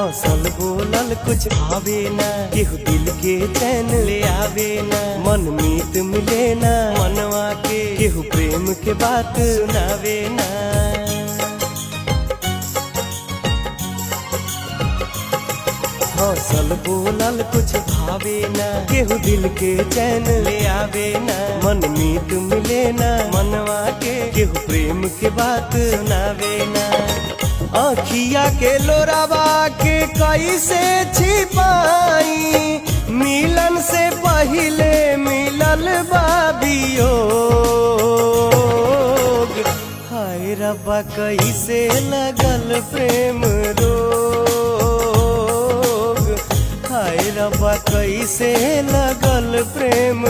हौसल बोलल कुछ आवे ना, केहू दिल के चैन ले आवे ना, मन मीत मिले ना मनवा के, केहू प्रेम के बात सुनावे ना। हौसल बोलल कुछ भावे ना, केहू दिल के चैन ले आवे ना, मन मीत मिले ना मनवा के, केहू प्रेम के बात सुनावे ना। आखिया के लोरावा के कैसे छिपाई, मिलन से पहिले मिलल बाबियोग। हाय रब्बा कैसे लगल प्रेम रोग, हाय रब्बा कैसे लगल प्रेम